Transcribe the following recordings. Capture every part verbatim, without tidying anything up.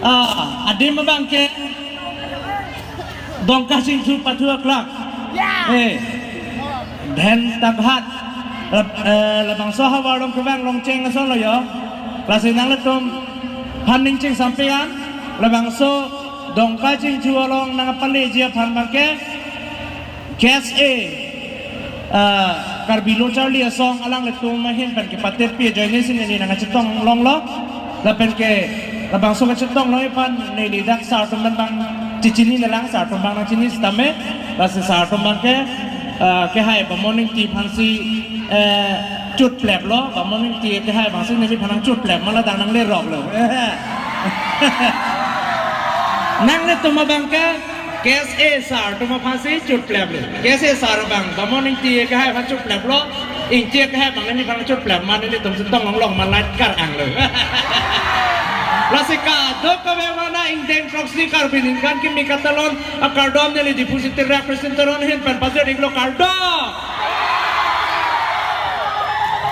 Ah, adim abang ke Dongka Chingthu Pathu Aklak. Eh, Dhen Tabhat. Lab-, eh, labangso havar along kevang Longcheng ason lo yo. Lasi nanglitum aphan ning chingsampe an. Labangso Dongka Chingthu along nangpaleji aphan abang ke K S A, ah, Karbi Lo Charli Asong alanglitum ahin pen kepatirpi ajoine si neli nangkachetong longlo. Lapen ke labangso kachetong long aphan neli dak sir atum abang chichinine lang, sir atum abang nangchini sitame. Lasi sir atum abang ke, ah, kehai Bamon Ingti aphansi, eh, chutpleplo, Bamon Ingti kehai abangsi neliphan nangchutplep ma ladak nangleroklo. Nanglitum abang ke K S A sir atum aphansi chutpleplo. K S A sir abang, Bamon Ingti kehai aphan chutpleplo. Ingti kehai abang neliphan chutplep ma nelitum chetong longlong ma light kar-anglo. Lasi kadokave mana ingdeng throksi Karbi Ningkan Kimi Katalon akardom neli Diphu City Rak Christian Teron ahin pen pajir-iklo, kardom.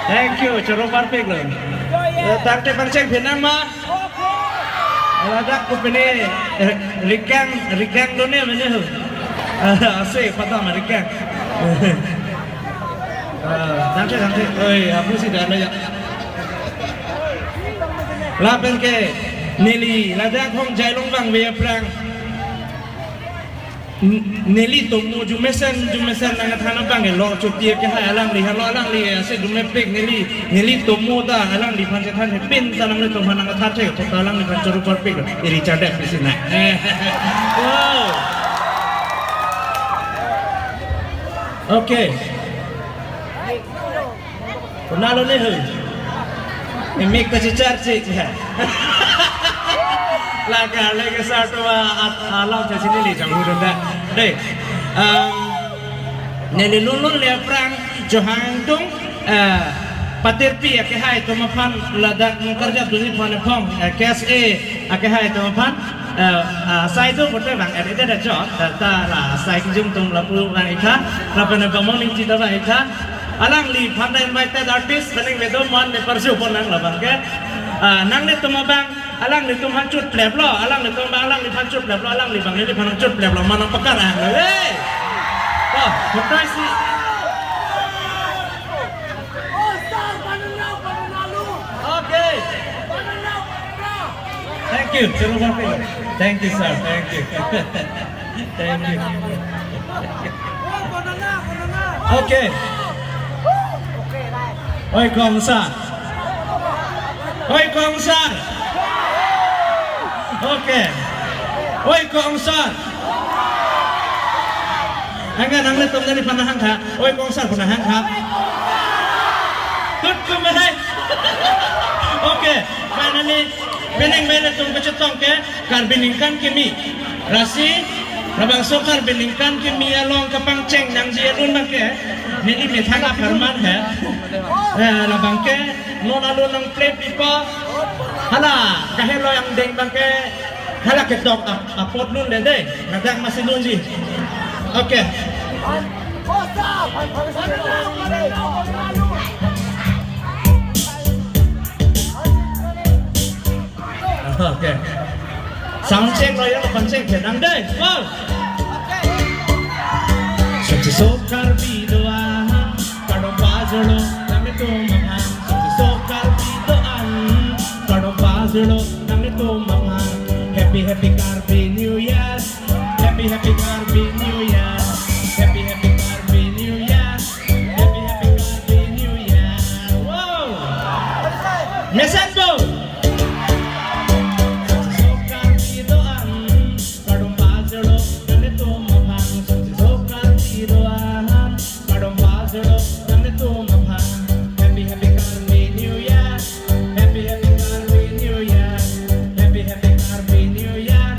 Thank you, choro parpiklo. Eh, tangte pangcheng phenang ma. Ladak kopine, eh, rikang, rikang done mene ho. Ase, padam rikang. Ah, tangte, tangte. Oi, apusi dana ya. Lapen ke, neli ladak Hongjai along vangve aphrang. N-, neli tomo jumesen, jumesen nangkethan abang ke Lorchoti kehai alangli, halo alangli ase dumepik neli, neli tomo ta alangliphan chethan he pin ta nanglitum aphan nangkethan che, to ta alangliphan choro parpik, iri chadek pisi na. Eh. Oh. Okay. Konatlo ne ho? Ne mic ta chichar chik ha. Lake, lake sir atum a, a, alam ta chinine chang hu dun da. Dei. Um, neli lunlun le aphrang Johang Dong, eh, patirpi akehai atum aphan ladak nangkarjap dunji aphan ephong, eh, K S A akehai atum aphan, eh, ah, sai do bote bang, eh, ede da jot, eh, ta la sai kijum atum lapu vang-ik tha, lapen Bamon Ingti ta vang-ik tha. Alangliphan ta invited artist, penang vedo mon ne parjo pon nang labang ke. Ah, nanglitum abang, alanglitum aphan chutpleplo, alanglitum abang, alangliphan chutpleplo, alangli abang neliphan chutpleplo, ma nangpakar-anglo. Hey! Oh, betul sih. Okay. Thank you, Chorobang Pilo. Thank you, sir. Thank you. Thank you. Okay. Oi, kong sir. Oi, kong sir. Okay. Oi, kong sir. Hangga nanglitum neliphan nahang tha. Oi, kong sir pu nahang tha. Tut kum hai. Okay, finally, penang mele tum kachetong ke Karbi Ningkan Kimi. Lasi, labangso Karbi Ningkan Kimi along kapangcheng nangji alun abang ke, neli methang apharman he. Eh, labang ke, non alun nangplep pipo. Hala, kahelo angdeng abang ke, hala ketok ap-, apot lun le dei, ladak masi lunji. Okay. Okay. Sound check lo ya, sound check ya. Nang dei. Go. Sukses so Karbi doan, kardom pajirlo nanglitum aphan. Sukses so Karbi doan, kardom pajirlo nanglitum aphan. Happy, happy Karbi New Year. Happy, happy Karbi New Year. Happy, happy Karbi New Year. Happy, happy Karbi New Year. Wow. Mesen bo. Sukses so Karbi doan, kardom pajirlo nanglitum aphan. Sukses so Karbi doan, kardom pajirlo nanglitum aphan. Happy, happy Karbi New Year. Happy, happy Karbi New Year. Happy, happy Karbi New Year.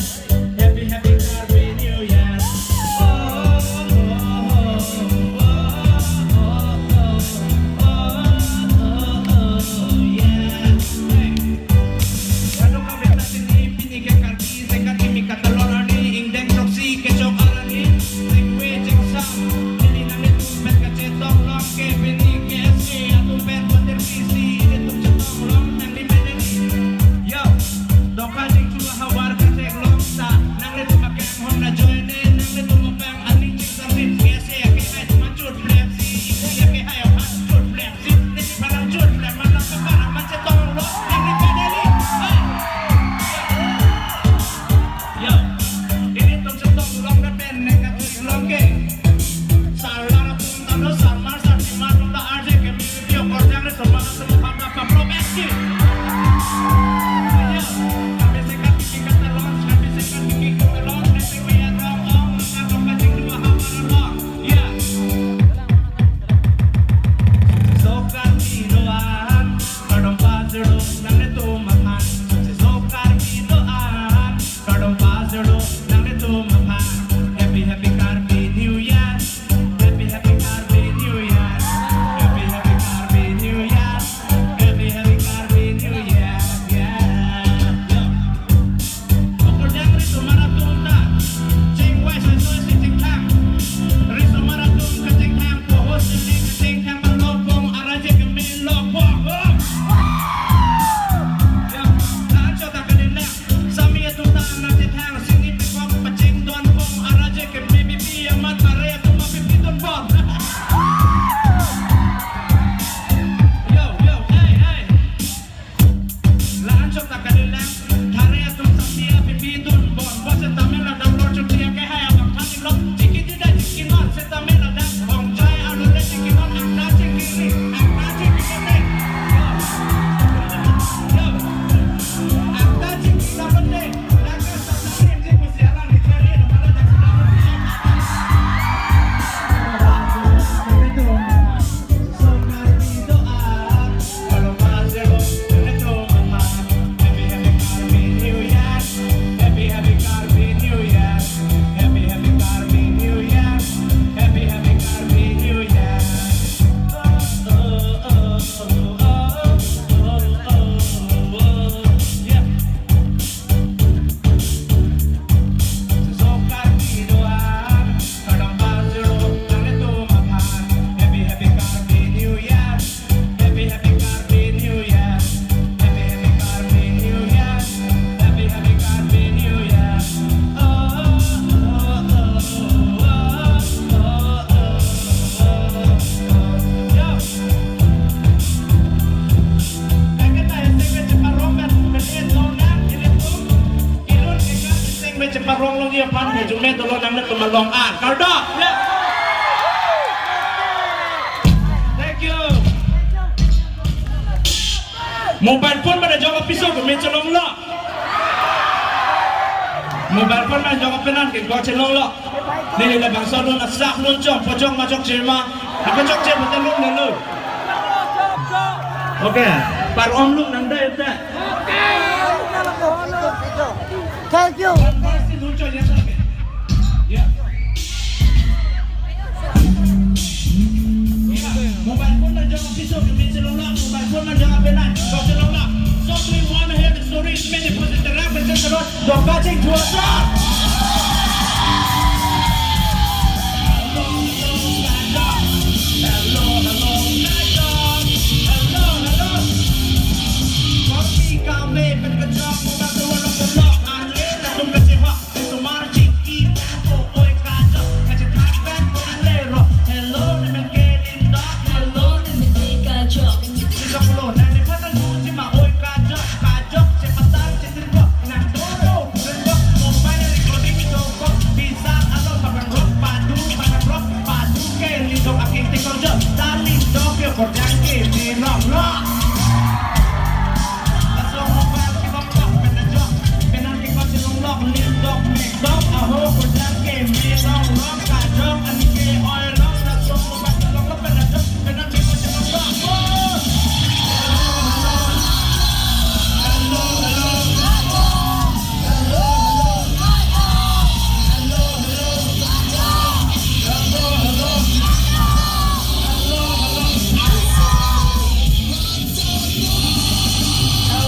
Rong long ya pan ke jume dolo nang le temalong an. Kardom. Ya. Thank you. Mobile phone pada jok apiso ke me chelong lo. Mobile phone pada jok apenan ke ko chelong lo. Neli labangso dun asak lun chom pojok majok chema. Apa jok chema ta lun lo. Okay. Par om lun nang dai ta. Thank you. Mobile phone na jong piso ke me chelong lo, mobile phone na jong apenan, jok chelong lo. So we wanna hear the stories, many people in the rap and just a lot. Jok kaching chuasa. Hello, hello, hello. Hello, hello. Kopi kame pen kejok, mobile phone na jong lo. Anre na tum kachehok.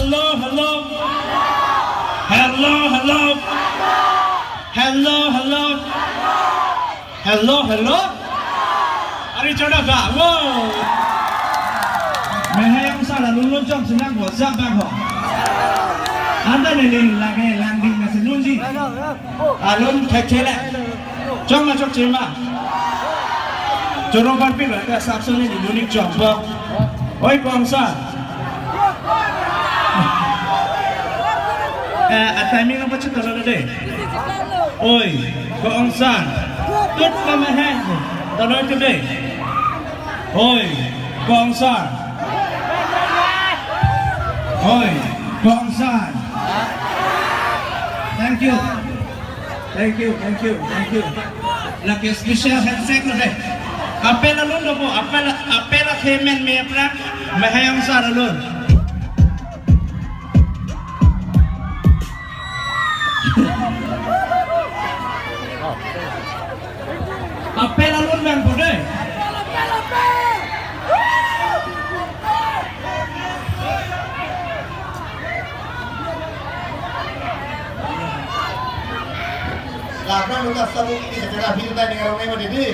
Hello, hello. Hello, hello. Hello, hello. Hello, hello. Ari chada ba. Wow. Mehai angsar alun lun chom senang ho, siap bang ho. Anta neli lage langding na senunji. Alun thekthe le. Chong ma chok chema. Choro parpik la ka sapso ni lunik chong pok. Oi, ko angsar. Eh, a timing apa chita lo de? Oi, ko angsar. Tut ka mehai. Talo ke de. Oi, ko angsar. Oi, ko angsar. Thank you. Thank you, thank you, thank you. Lake special handshake lo de. Apel alun dopo, apel, apel athemen me aprak, mehai angsar alun. Apel alun bang po de. Lapen luka sabu ini secara aphir ta ini ngarong nai mati di.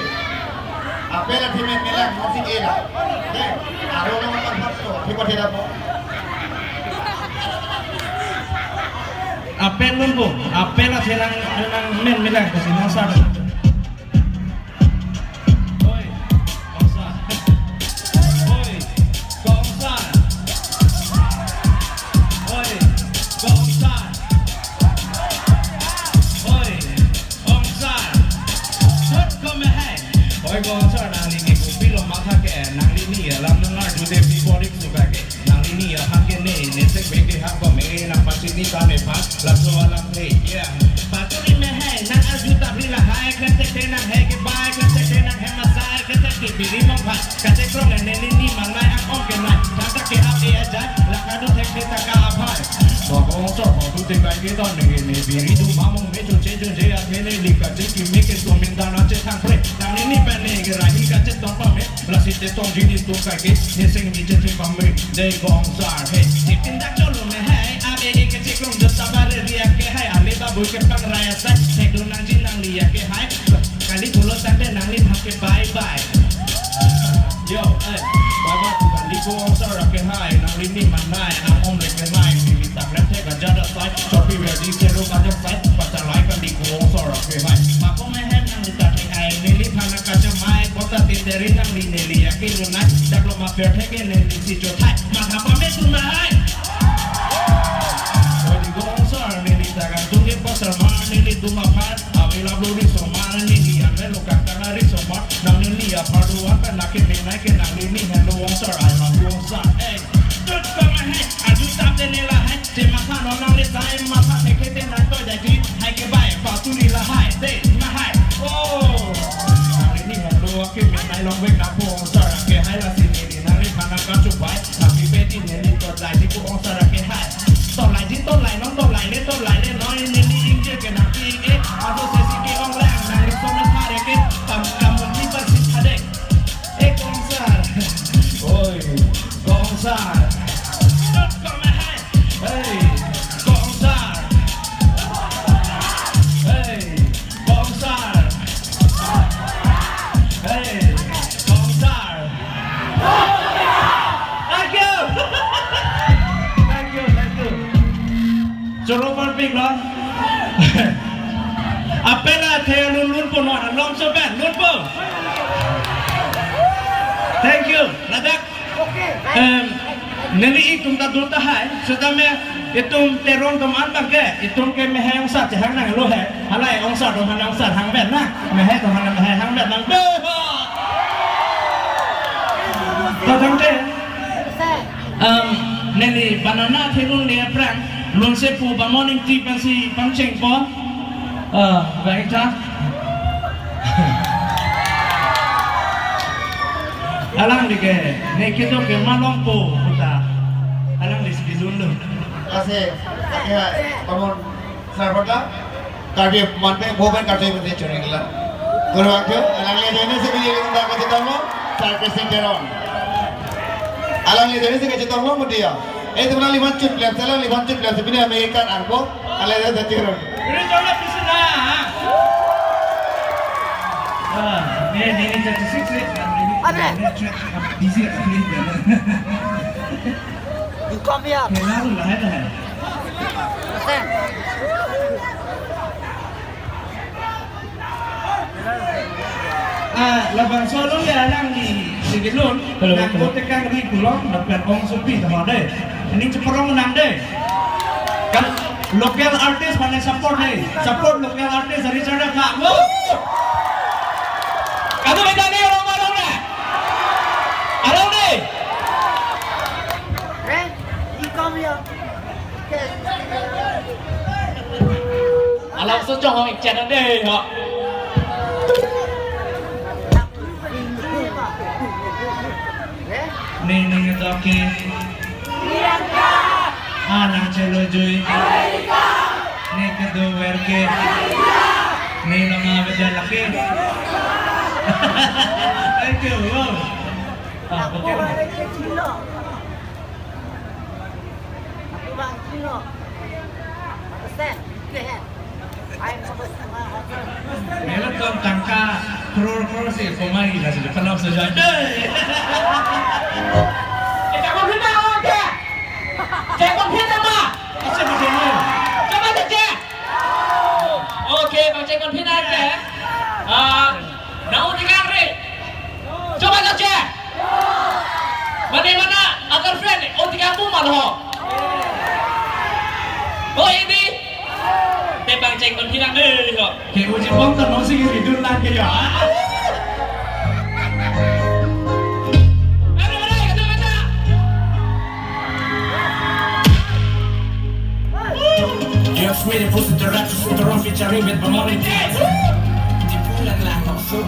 Apel athemen melang mosik ela. Oke. Aro nama kan hap to. Aphir pati dapo. Apel alun po. Apel athemen melang kasi masa. Oi, ko angsar. Oi, ko angsar. Oi, ko angsar. Oi, ko angsar. Sut ko mehai. Oi, ko angsar, nangli ni kopilo matha ke, nangli ni alam nang arju de pi bodik suka ke. Nangli ni aphan ke ne, ne sek beke hap ko me, nang pachini ta ne phan, laso alam the, yeah. Paturi mehai, nang arju ta bri lahai, kresek te nang hai ke bai, kresek te nang hai masai, kresek te biri mong phan, kachek krong ne ne ni mangnai ang ong ke nai, thang ta ke ap e ajat, la kadu thek te ta ka aphai. Ko angsar, ko tu te kai ke ta ne ne biri du mamong me chun che chun che a the ne li kachek ki me ke so min ta na che thang pre, nangli ni pen ne ke rahi kachek tong pa me. Lasi te tong jini tum kai ke, ne seng ni je thim pame, dei ko angsar he. Tipin dak cholo mehai, abe e ke chiklong jota bare riak ke hai, ale babu ke pang raya sai, thek do nangji nangli ya ke hai. Kali pulo tangte nangli hap ke bye bye. Yo, eh, baba tu kali ko angsar ke hai, nangli ni manai, ang om le ke nai, ni li tak rem thek aja da sai, chopi we di sero ka ja sai, pachalai kali ko angsar ke hai. Mako mehai nangli ta thek ai, neli phana kachamai, kota tinderi nangli neli ya ke lunai, dak lo ma per thek ke neli si chothai, ma thapa me tu nai. Oi di ko angsar neli ta kan tung ke pasar ma neli Tum aphan, avi lap lo risomar, neli an lo kangtang arisomar, nang neli aphan do an pen lake menai ke nang neli henlo ongsar, I love you ongsar. Hey, tut kama hai, aju tap de ne lahai, je matha non nang le sai, matha theke de nang to jadi, hai ke bai, paturi lahai, de, lahai. Oh, nang neli henlo ke menai longvek nangpo ongsar, ke hai lasi neli nang le phan nang kachubai, nang pipe di neli to jadi pu ongsar ke hai. Tolai di, tolai non, tolai le, tolai le non, neli ingjir ke nang pi-ik, aso sesi ke-ong lang, nang riso nang thare ke, kam, kamu di pasi thade. Eh, ko ongsar. Oi, ko ongsar. Tut kama hai. Hey, ko ongsar. Hey, ko ongsar. Hey, ko ongsar. Thank you. Thank you, thank you. Choro parpik lo. Apela the lun lun po non, longso pen lun po. Thank you. Ladak, em, neli ik tum ta do tahai, setame itum Teron atum an bang ke, itum ke mehai ongsar chehang nanglo he. Halai ongsar atum han ongsar hang pen na. Mehai atum han mehai hang pen nang be. To tangte, em, neli banana thelun le aphrang, lunse pu Bamon Ingti pensi pangchengpo. Ah, baik ta. Alangli ke, ne kedo ke malongpo puta. Alangli si dunlo. Ase, ya, Bamon Sarbata, Karbi manpe, boben Karbi manpe chori la. Kurang ke, alangli ajoine si bili lingda kachetonglo, Sar Christian Teron. Alangli ajoine si kachetonglo, mudia. Eh, tu alangli manchut lem, alangli manchut lem, si bini American arbo, alangli ajoine Teron. Ini coba di sana. Ah, ini, ini jadi sih, sih. Ini, Ada. Ini chat, busy sekali. You come here. Kenal lah, ada. Listen. Ah, labangso along ya alangli si kelun, Hello, nang hello. Kote kangri pulo, lapen ongsopi tama de. Ini cheprong nang de. Kan local artist mana support de. Support local artist dari sana kak. Woo! Kado beda ni orang baru na. Along de. Eh, you come here. Alam sejong hong ikchan ande ho. Ning ning toke. Anang chelojui. Ning kedo verke. Ning nama bejalake. Thank you. Wow. Ah, okay. Melo tong tangka crore crore si komai la si kalau saja. Dei. Kita kon hina oke. Saya kon hina ma. Asa bisa ni. Coba saja. Oke, Bang Cek kon hina ke. Ah, nau tiga hari. Coba saja. Mana mana agar friend, oh tiga aku malah ho. Oh ini. Tebang cengkon hilang deh ho. Ke uji bom kan nong sing ridun lang ke ya. Aduh, aduh, aduh, aduh. Just made a post to the rap, to the rock, featuring with Bamon Ingti. Di pulang lang, no? So,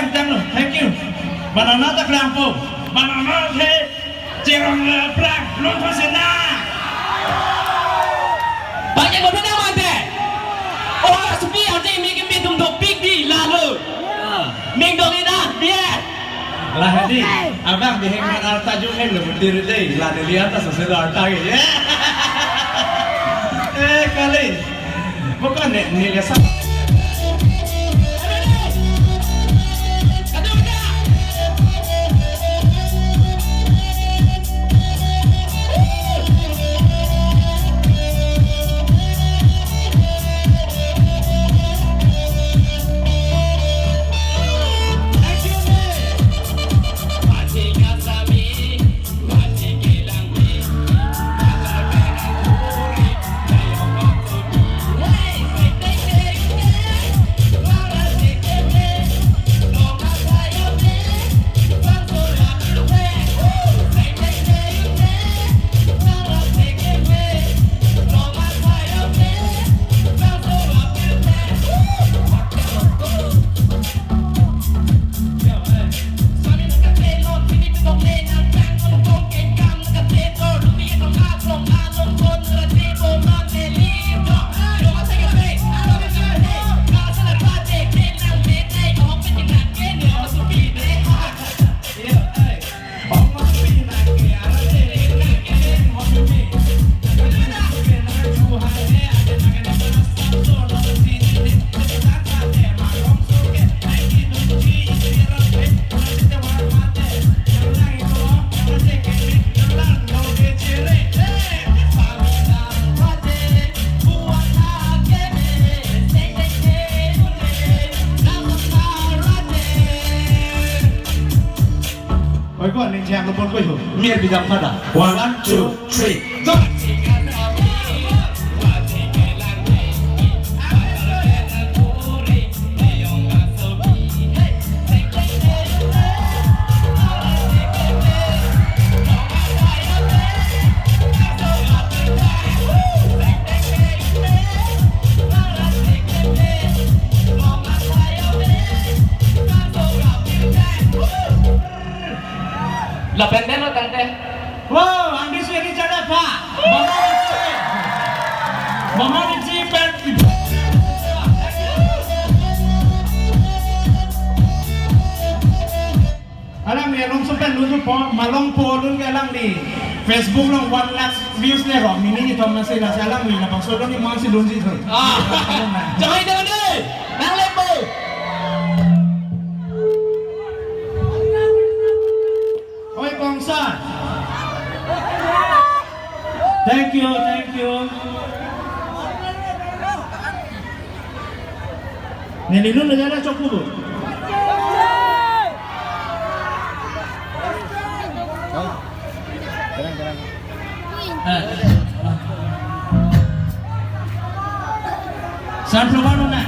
Thank you. Banana ta klangpo. Banana the cherong le prang. Lun thosena. Bang yang betul nama ante? Oh, sepi aja ini kami tum dopik di lalu. Ming dong ina, biar. Lah, hadi, abang di hengman arta jumhen lo mutir dei, la neli arta soselo arta ke. Eh, kali. Bukan nek, neli asal. Oi, ko ning chang lo pon ko yo. Mir bijak pada. One, two, three, go. Lapen den lo tangte. Wow, angdi suya di chada pa. Mama ni si. Mama ni si pen. Alangli along so pen lun po, malong po lun ke alangli. Facebook along one lakh views le ro, mini ni thom nasi nasi alangli, labangso along ni man si lun si thoi. Ah. Jangan jangan deh. Nang lepo. Oi, Kongsan. Thank you, thank you. Neli lun negara chokubu. San proba nona.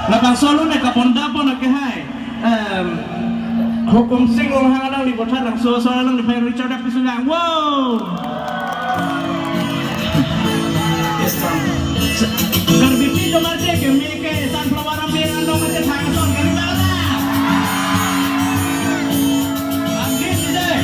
Labangso alun ne kabonda pon akehai, em, Hukum Sing Ronghang alangli Boithalangso ason alangliphan richard apisu lang. Wow! Karbipi Jomarte keme ke Sunflower Amir anong kachethang ason kali bala. Amir dei.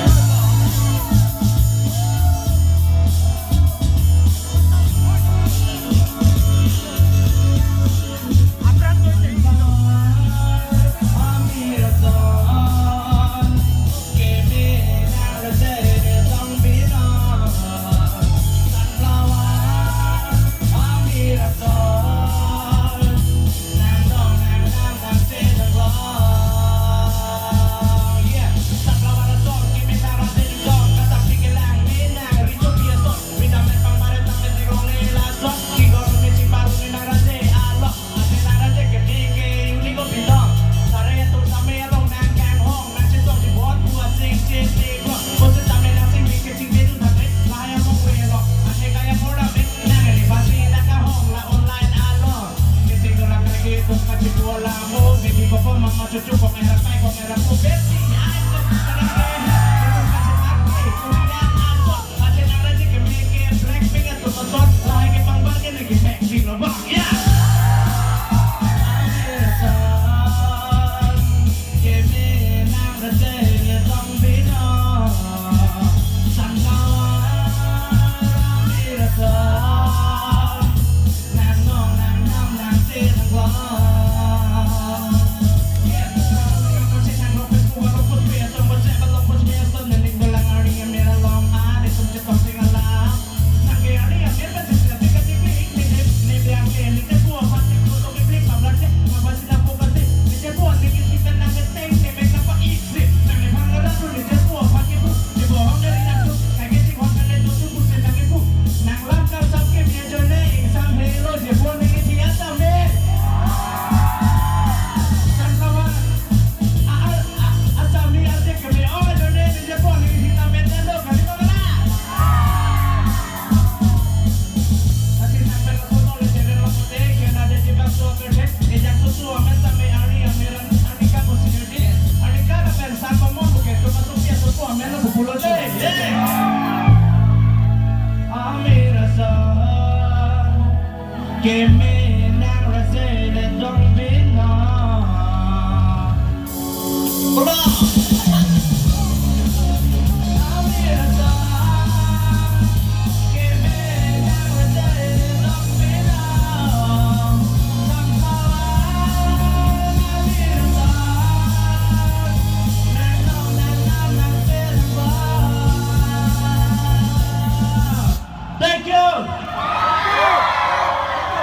Thank you.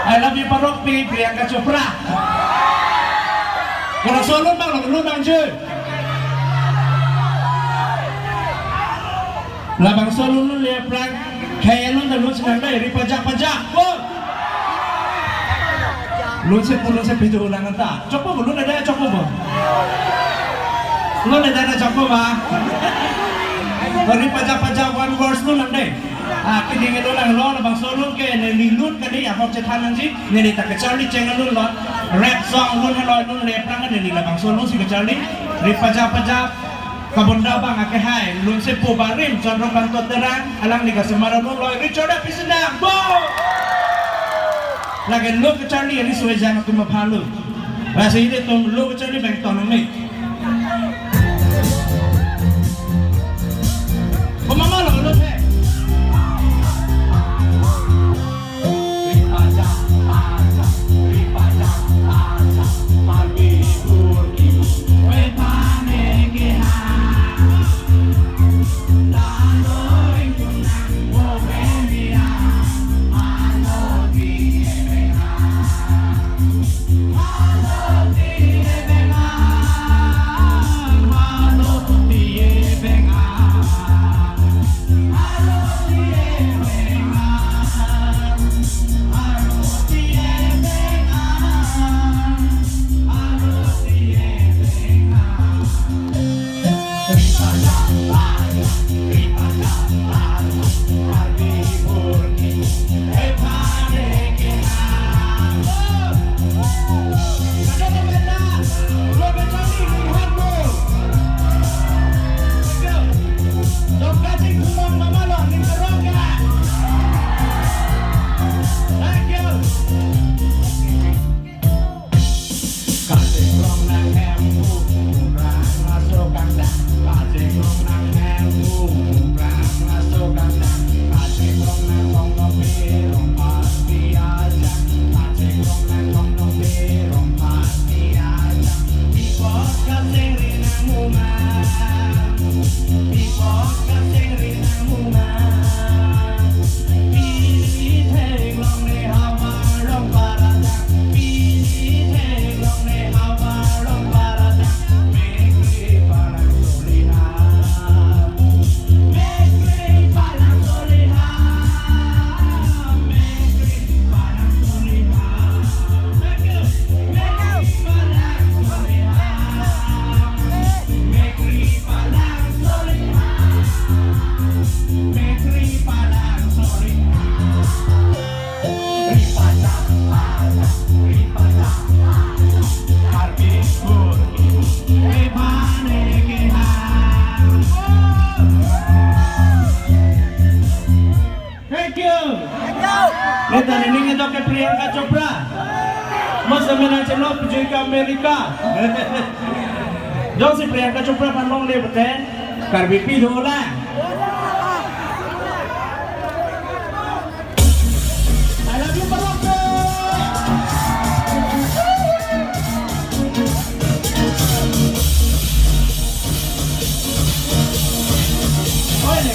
I love you, Parokpi, Priyanka Chopra. Kalau solo bang, lo lu bang je. Labangso alun le prak, khei alun ta lunsi nang dei, ri pajak pajak. Wo! Lunsi pu lunsi pitu lang ta. Chokpo bo, lun ada chokpo bo. Lun ada na chokpo ba. Ri pajak pajak one verse lun nang dei. Ah, kiding alun nanglo, labangso alun ke neli lun kali ahok chethan nangji, neli ta kacharli cheng alun lo. Rap song lun helo lun le prak neli labangso alunsi kacharli. Ri pajak pajak. Kabonda bang akehai, lunsi pu barim, Chandrakanta Terang, alangli kasemar alun lo, richard apisu lang, bo! Lake lo kacharli, ari suai jang atum aphan lo. Lasi ilitum lo kacharli bang tonong ni. Komama lo lo the. Mas kami nangchenglok pejui ke Amerika. Jongsi Priyanka Chopra aphan longle pute, Karbipi dolang. I love you, Parokpi. Oi le.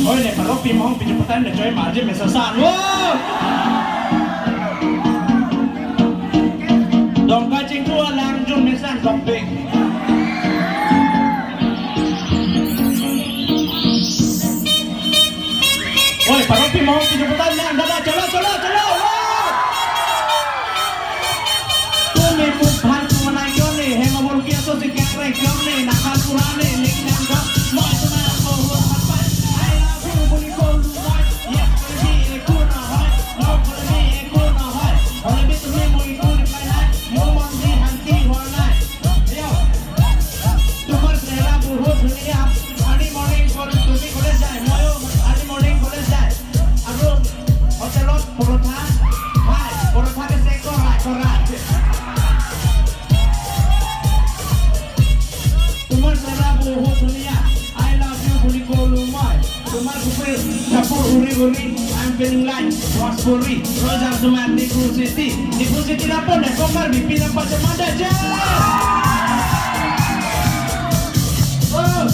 Oi le, Parokpi mong piju petan le choi marje mesa san. Wo! Dongka chingthu alang jun mesan tokpik. Oi, Parokpi mong piju petan lang, dada, cholo, cholo, cholo. Wo! Tumi muphan kumanai jonni, hema bolki aso si kangre jonni, nakhan purani, ning nang jok, moi tuna ko ho hapai. I love you, buli ko lumoi, yes, buli bi e kuno hoi, no, buli bi e kuno hoi, buli bi tumi mui kuri pai lai, mo mon di hanti ho lai. Yo. Tumhar chehra bahut dhuniya, early morning kol-, tumi college jai, moiyo early morning college jai. Aru hotelot porotha khai, porotha ke se korai, korai. Tumhar chehra bahut dhuniya, I love you, buli ko lumoi. Tumhar supe chapur uri uri, I'm feeling like Raspberry. Rojar sumat Diphu City. Diphu City na pon deh, ko Karbipi nangpachama deh, je. Oh.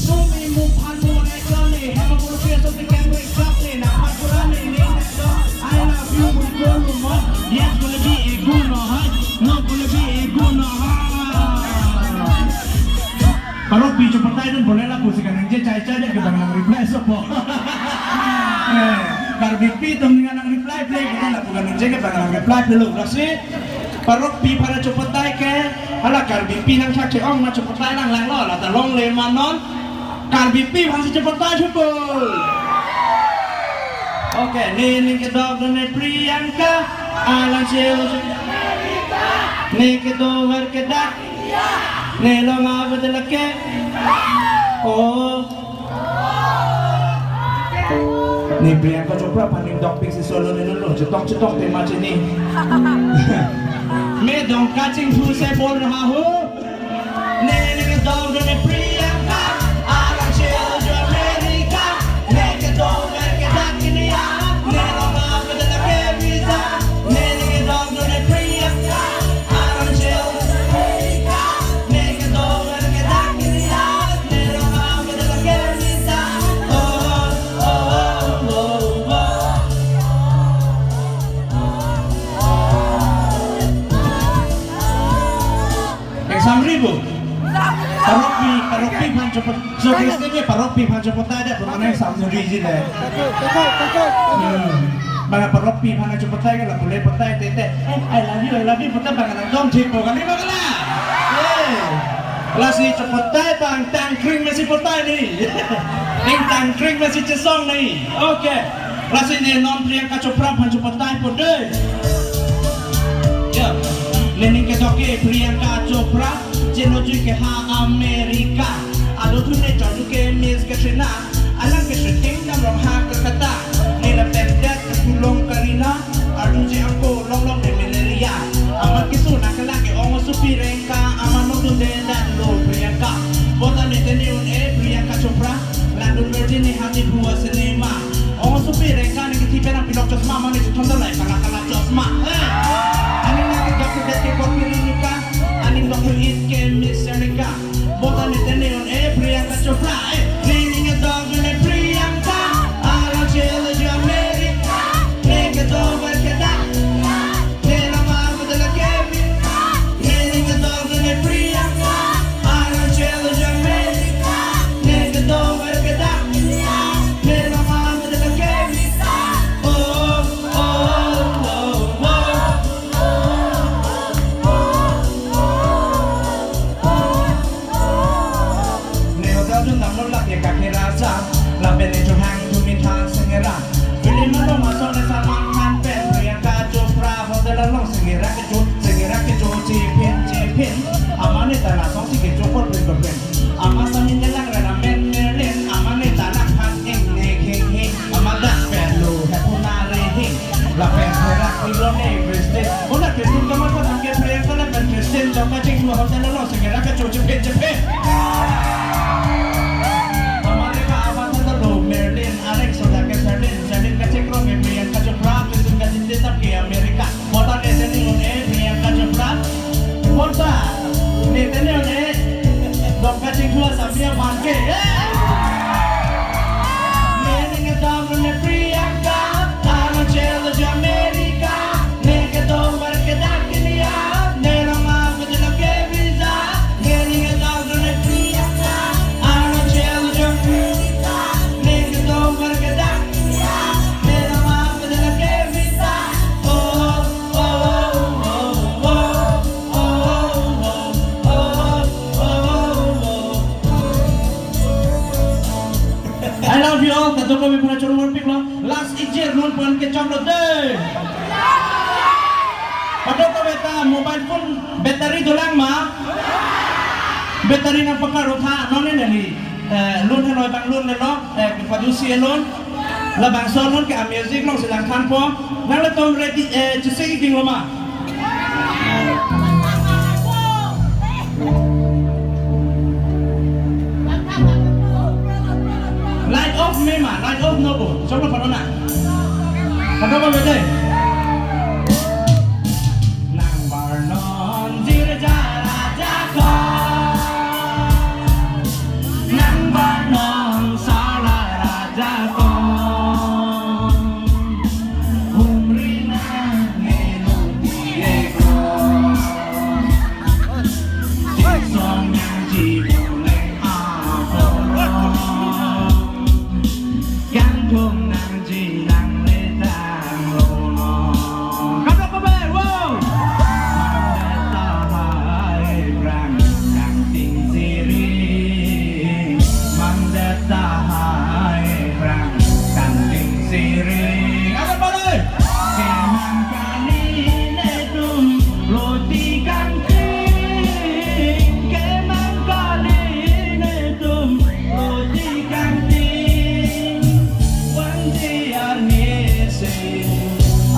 Tumi muphan kumanai jonni, hema bolki aso si kangre jonni, nakhan purani, ning nang jok, I love you, buli ko lumoi. Yes, buli bi e kuno hoi, no, buli bi e kuno hoi. Parokpi chopatai dun boleh lapu si kaningje chai chai deh, ke bang nang reply sopo. Eh, Karbipi atum ning nang reply ple, kita lapu kaningje ke bang nang reply ple lo. Lasi Parokpi aphan chopatai ke, hala Karbipi nangthak ke-ong ma chopatai lang lang lo, la ta longle ma non. Karbipi aphan si chopatai chupo. Okay, ne ning kedok dun ne Priyanka, alang chelo. Ne kedover kedak. Ne long avedetlo ke. Oh. Ne Priyanka Chopra aphan ning dokpik si solo ne lo, chetok chetok te ma chini. मैं दौंका चिंगथू से बोल रहा हूँ। Ne ning kedok dun ne Priyanka, alang chelo jo Amerika. Ne kedover kedak India, ne long avedetlo ke visa. Ne ning kedok dun ne Priyanka, alang chelo jo Amerika. Ne kedover kedak India, ne long avedetlo ke visa. Oh, oh, oh, oh, oh. Exam ribu. Parokpi, Parokpi aphan chopot. So, Kristen ke Parokpi aphan chopatai deh, pemana exam suri ji deh. Hmm. Bang Parokpi aphan chopatai ke lapu le patai te te. Eh, I love you, I love you, patai bang nang dong thik po kali bang la. Eh. Lasi chopatai bang tangkring mesi patai ni. Ning tangkring mesi chesong ni. Okay. Lasi ne non Priyanka Chopra aphan chopatai po deh. Ya. Ne ning kedok ke Priyanka Chopra, chelo jui ke ha Amerika. Ado thu ne chonju ke Miss Katrina. Alang ke shooting dam rong ha Kolkata. Ne lapen det ke pulong Karina. Arjuji angko long long de malaria. Amat keso nangkelang ke ong osupi rengka. Amat nongdunde dan lo Priyanka. Bota ne te ne un-e Priyanka Chopra. Langdun verdi ne hati bua cinema. Ong osupi rengka ne kethi pen nangpilok chosma, mane chethon dalai kala kala chosma. Eh. Aning nang kedok kedet ke kot piri nika. Aning dok it ke Miss America. Bota ne te ne un-e Priyanka Chopra. Eh. Ne ning kedok ne Priyanka. Alang chelo jo Amerika. Ne kedover kedak. Ne long avedetlo ke visa. Ne ning kedok ne Priyanka. Alang chelo jo Amerika. Ne kedover kedak. Ne long avedetlo ke visa. Oh, oh, oh, oh. Ne hotel dun dam Kristen. Una Kristen kamatha tangke Priyanka lapen Kristen jong kachingthua hotel lo singera kacho chephe chephe. Amare ka amatha ta lo Merlin, areng soda ke Merlin, Merlin kachingkrong ke Priyanka Chopra, Kristen kachingthua ke America. Bonta ne teni un-e Priyanka Chopra. Bonta ne teni un-e dong kachingthua samia bangke. Meaning a dong ne Priyanka, ano chelo jo America. Neke tomar ke dakinia, ne roma ke jela ke visa. Meaning a dong ne Priyanka, ano chelo jo America. Neke tomar ke dakinia, ne roma ke jela ke visa. Oh, oh, oh, oh, oh. I love you all. Kadokave aphan choro morpik lo. Last ijir lun pon ke chok lo de. Kadokave ta mobile phone battery dolang ma? Battery nangpakar-o tha, non ne neli. Eh, lun henoi abang lun le lo, eh, padu si lun. Labangso alun ke a-music along si lang thanpo. Nanglitum ready, eh, chesik-ik lo ma? Light off me ma, light off no bo. Choklo pano na. Pano ba bete. Nang barnon jirja raja ko. Nang barnon sala raja ko. Humri nang ngelu di ekro. Song nang ji mulai aporo. Yang dong nang ji nang le tang lo. Kadokave, wow. Manda tahai brang kangting siri. Manda tahai brang kangting siri. Ada balik. Kemang kali netum roti kangting. Kemang kali netum roti kangting. Wan tiar nisi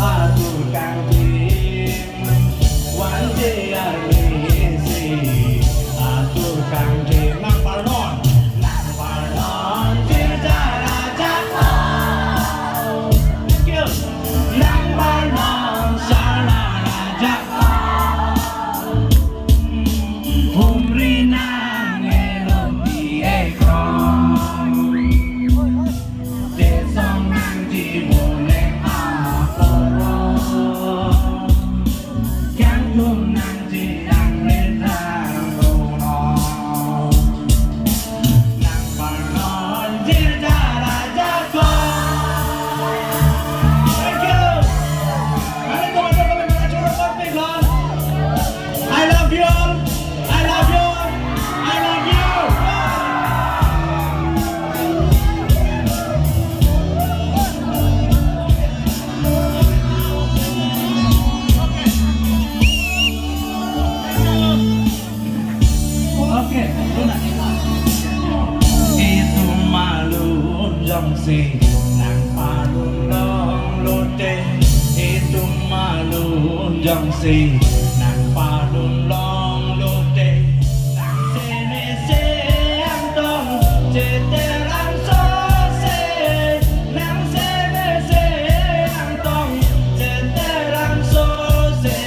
atur kangting. Wan tiar nisi atur kangting. Nang barnon, nang barnon jirja raja ko. Thank you. Nang barnon sala raja ko. Humri nang ngelu di ekro. Desong nang ji mulai aporo. Yang dong nang ji nang le tang lo. Nang barnon jirja raja ko. Thank you. Mari teman-teman, mari choro morpik lo. I love you all. I love you all. I love you. Okay, luna. Itum malun jongsi nang palun long lote. Itum malun jongsi nang palun long lote. Nang sene se angtong cheterang sose. Nang sene se angtong cheterang sose.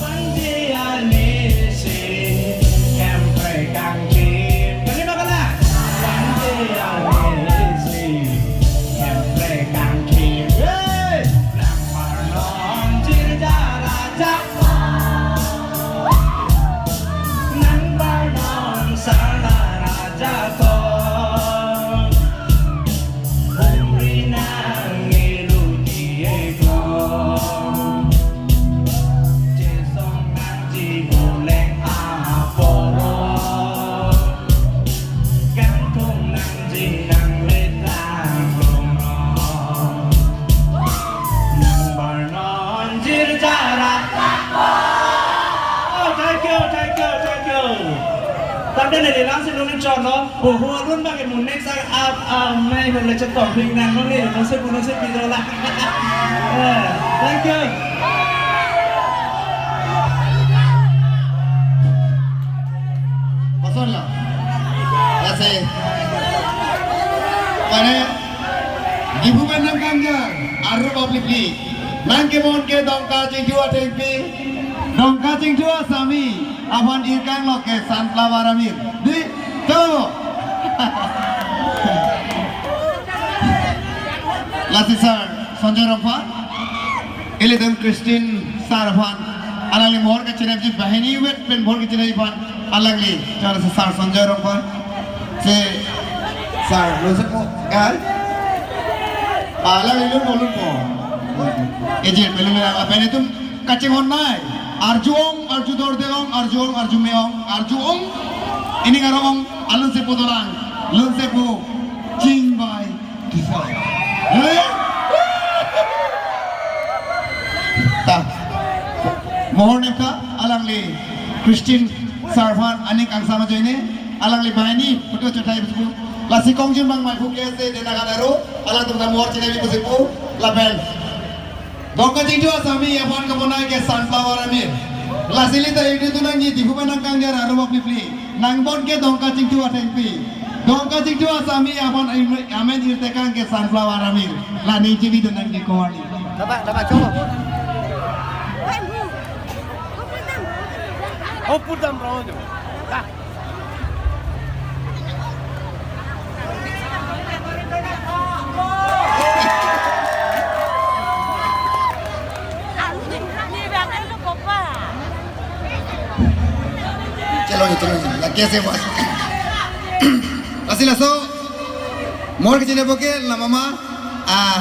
Wan tiar nisi hemprek kangting. Kali ma kala? Wan tiar nisi hemprek kangting. Hey! Nang barnon jirja raja ko. Nang barnon sala raja ko. Humri nang ngelu di ekro. Chesong nang ji mulai aporo. Kangtung nang ji nang le tang lo. Nang barnon jirja raja ko. Oh, thank you, thank you, thank you. Tangte neli lang si lun chot lo. Poho alun bang ke munek sa ap amai lo le chetong ping nang lo ne, no se puno se pido la. Eh. Thank you. Pason lo. Lasi. Mane, Diphu pen nangkangjar, arlo publicly. Nangkemon ke Dongka Chingthu athengpi. Dongka Chingthu asami aphan irkang lo ke sunflower amir. Di, chalo. Lasi sir Sanjoy Rongphar, ilitum Christine sir aphan, alangli mohor kachinepji banghini wet pen mohor kachinepji aphan, alangli, chalo sir Sanjoy Rongphar. Si, sir, lo se po, kan? Alangli lunpo, lunpo. Ejir, pelu mela, lapen itum kachinghon nai. Arju-ong, arju dorde-ong, arju-ong, arju me-ong, arju-ong. Ining arong-ong, alun si pu dolang, lun si pu, chingbai, tisai. Eh? Ta, mohor nepta, alangli, Christine sir aphan, aning kangsam ajoine, alangli banghini, photo chothai bisku. Lasi kongjun bang mai phu ke se, dena kadaro, alangtum ta mohor chinai bisku, lapen. Dongka Chingthu asami aphan kaponai ke sunflower amir. Lasi ilitum ta ilitum nangji Diphu pen nangkangjar arlo publicly. Nangpon ke Dongka Chingthu athengpi. Dongka Chingthu asami aphan amen irtekang ke sunflower amir. La ningje video nangji kowani. Dapat, dapat, coba. Oh, put them, bro. Chalo, chalo, chalo. Lagi ase, boss. Lasi laso. Mohor kecil apa ke? Lama ma. Ah,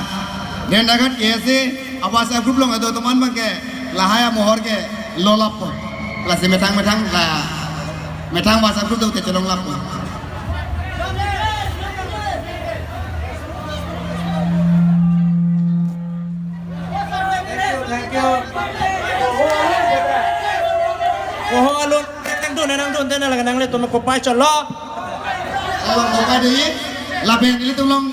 Dendagat K S A, a WhatsApp group along kedo atum an abang ke lahai amohor ke lolap po. Lasi methang methang la, methang WhatsApp group do te chelonglap po. Thank you, thank you. Oho, alun, nangdun, nangdun, dena lagi nanglitum kopai cholo. Oh, kopai dei, lapen ilitum along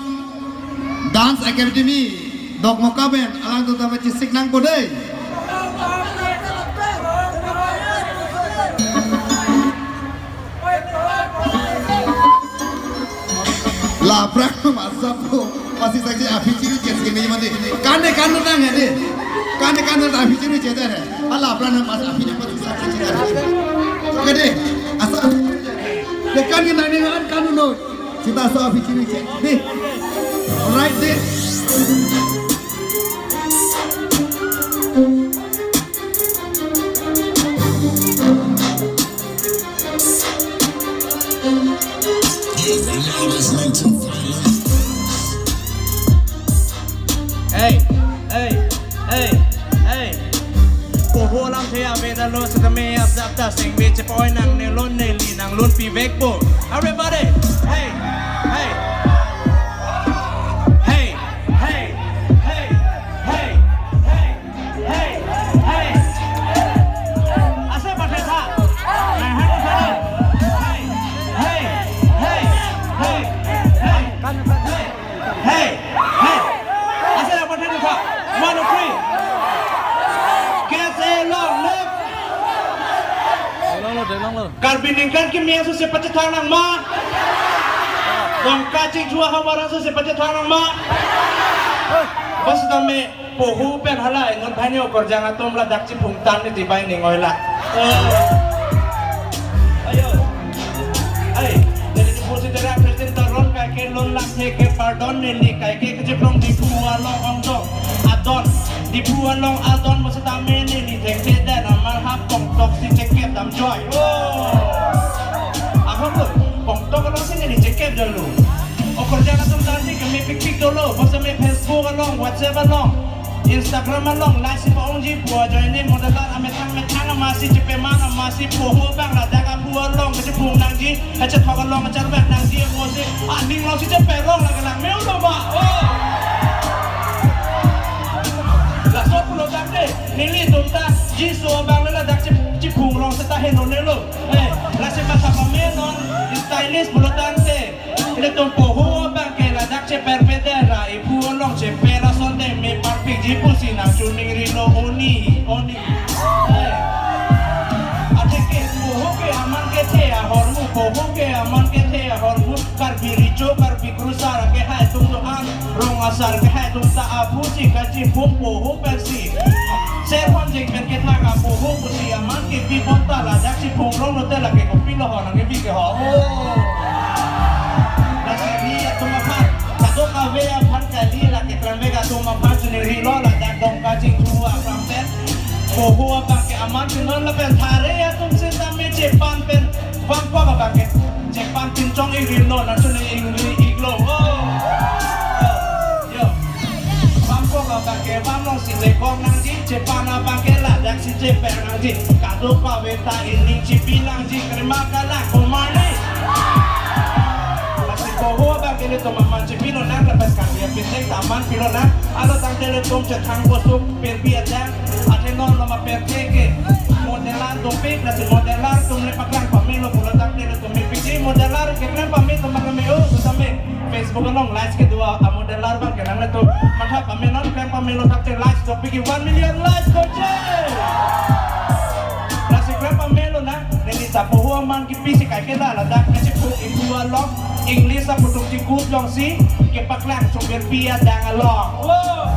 Dance Academy Dokmoka pen alangtum ta pachisik nangpo dei. La aphrang masa po pasi saksi aphi chiri ches ke meji mati. Kande kande tang ya dei. Kande kande tang aphi chiri ches dei. Ala aphrang masa aphi nya pasi saksi chiri. Oke dei. Asa. Dekan ke nang ne an kanu no. Sita so aphi chiri che. Dei. Alright dei. Hey, hey, hey, hey. Poho alam the avedetlo setame asap ta singve chepoi nangne lun neli nanglun pivekpo. Everybody, hey, hey, hey, hey, hey, hey, hey, hey, hey. Ase pathe tha. Hey, hey, hey, hey, hey, hey, hey. Hey, hey. Ase la pathe tha. One, two, three. K S A long live. Karbi ningkan kimi aso si pachethang nang ma. Dongka Chingthu ahavar aso si pachethang nang ma. Bas dame poho pen hala inut bhai ni okorjang atum ladak chiphung tan ni tibai ning oila. Ayo. Ai, jadi di posisi dari Presiden Taron kaike lun lang theke pardon neli kaike kechiphlong Diphu along ongdok adon. Diphu along adon mo setame neli theke dan amar hap pongtok si chekep dam joy. Oh. Ahok lo, pongtok along si neli chekep dolo. Okorjang atum tadi kami pikpik dolo, bos kami Facebook along, WhatsApp along, Instagram along, live si pa-ongji pu ajoine model amethang methang amasi chepeman amasi poho abang ladak aphu along kachiphu nangji, kachethok along kacharbek nangji amosi aning along si cheperong lagi lang meu lo ba. Oh. Laso pulo dak dei, nelitum ta Jisu abang ladak chip-, chiphung rong seta heno nelo. Eh, lasi masa pamenon, stylist pulo tangte. Ilitum poho abang ke ladak cheperpede ra iphu along cheper asonte me parpikji pusi nangchuningri Sar kehai atum ta aphusi kachiphung poho pensi. Serpon jeng pen kethak apoho pusi aman kepi pon ta ladak chiphung rong lote lake kopilo ho nang kepi ke ho. Oh. Lasi ri atum aphan, kadokave aphan kali lake klemvek atum aphan chiningrilo ladak Dongka Chingthu aklam pen. Poho abang ke aman chinon lapen thare atum sitame chepan pen vamkok abang ke chepan pinchong ingri non, nang chun ingri iklo. Oh. Yo. Vamkok abang ke vam longsi chekong nangji, chepan abang ke ladak si chepan nangji. Kadokave ta ining chipi nangji, krima kala komane. Lasi poho abang ke ilitum aman chipi lonang, lapen kami apin dek ta aman pi lonang. Alo tangte ilitum chethang kosuk pirpi adang. Athe non loma pirthe ke modeler dopik, lasi modeler atum le paklang pamelo pulo tangte ilitum mepiji modeler keklem pame atum abang kami o, sitame Facebook along likes kedo a modeler abang ke nanglitum matha pame non, klem pamelo tangte likes dopik ke one million likes doji. Lasi klem pamelo nang, neli ta poho aman kepisi kaiketa ladak kachiphung ipu along English aputhak chikut jongsi kepaklang sumir pi adang along. Wow.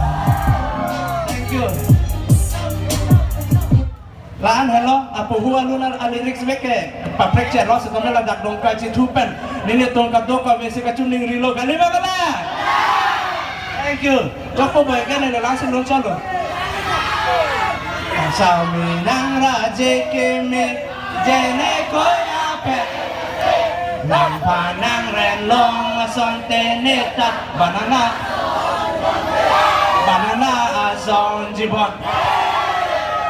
Thank you. La-an helo, apoho alun a-lyrics vek ke paprek chelo, sitame ladak Dongka Chingthu pen nelitum kadokave si kachiningrilo, kali ma kala? Thank you. Joko boy ke neli langsung dong chalo. Sami nang raje ke me jene koya pe. Nang panang ren long asonte neta banana. Banana ason jibon.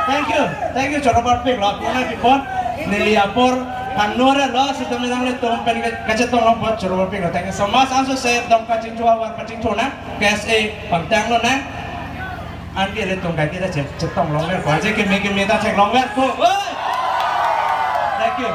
Thank you. Thank you, choro parpik lo. Puna pipon. Neli apor kanur lo, sitame nanglitum pen kachetong longpo, choro parpik lo. Thank you so much. Anso se Dongka Chingthu awan pachingthu nang. K S A pangtang lonang. Anke ilitum kaiketa chet, chetong longverpo. Aje keme keme ta theklongverpo. Oi! Thank you.